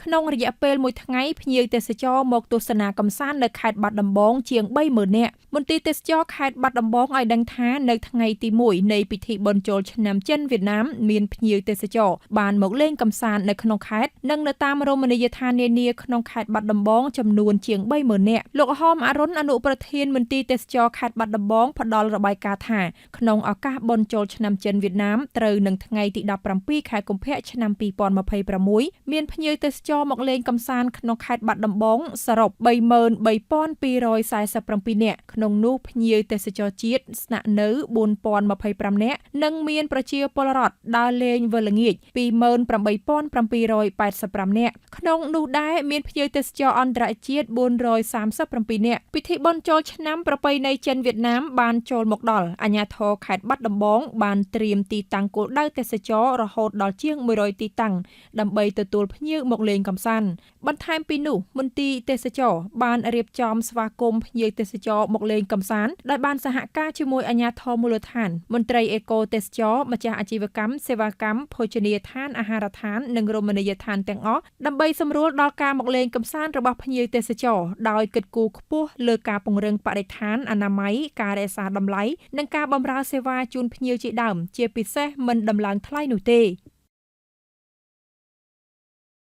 ក្នុងរយៈពេលមួយថ្ងៃភ្ញៀវទេសចរមកទស្សនាកម្សាន្តនៅខេត្តបាត់ដំបងជាង30000នាក់មន្ទីរទេសចរខេត្តបាត់ដំបងឲ្យដឹងថានៅថ្ងៃទី1នៃពិធីបុណ្យចូលឆ្នាំចិនវៀតណាមមានភ្ញៀវទេសចរបានមកលេងកម្សាន្តនៅក្នុងខេត្តនិងនៅតាមរមណីយដ្ឋាននានាក្នុងខេត្តបាត់ដំបងចំនួនជាង30000នាក់លោកហមអរុនអនុប្រធានមន្ទីរទេសចរខេត្តបាត់ដំបងផ្ដល់របាយការណ៍ថាក្នុងឱកាសបុណ្យចូលឆ្នាំចិនវៀតណាមត្រូវនឹងថ្ងៃទី17ខែកុម្ភៈឆ្នាំ2026មានភ្ញៀវទេសចរមកលេងកម្សាន្តក្នុងខេត្តបាត់ដំបងសរុប33247នាក់ក្នុងនោះភ្ញៀវទេសចរជាតិស្នាក់នៅ4025នាក់និងមានប្រជាពលរដ្ឋដើរលេងវិលល្ងាច28785នាក់ក្នុងនោះដែរមានភ្ញៀវទេសចរអន្តរជាតិ437នាក់ពិធីបុណ្យចូលឆ្នាំប្រពៃណីចិនវៀតណាមបានចូលមកដល់អាជ្ញាធរខេត្តបាត់ដំបងបានត្រៀមទីតាំងគោលដៅទេសចររហូតដល់ជាង100ទីតាំងដើម្បីទទួលភ្ញៀវមកលេងកម្សាន្តបន្ថែមពីនោះមន្ទីរទេសចរបានរៀបចំស្វាគមន៍ភ្ញៀវទេសចរមកលេងកម្សាន្តដោយបានសហការជាមួយអាជ្ញាធរមូលដ្ឋានមន្ត្រីអេកូទេសចរម្ចាស់អាជីវកម្មសេវាកម្មភោជនីយដ្ឋានអាហារដ្ឋាននិងរមណីយដ្ឋានទាំងអស់ដើម្បីសម្រួលដល់ការមកលេងកម្សាន្តរបស់ភ្ញៀវទេសចរដោយគិតគូរខ្ពស់លើការពង្រឹងបរិស្ថានអនាម័យការរក្សាតម្លៃនិងការបម្រើសេវាជូនភ្ញៀវជាដើមជាពិសេសមិនដំឡើងថ្លៃនោះទេ។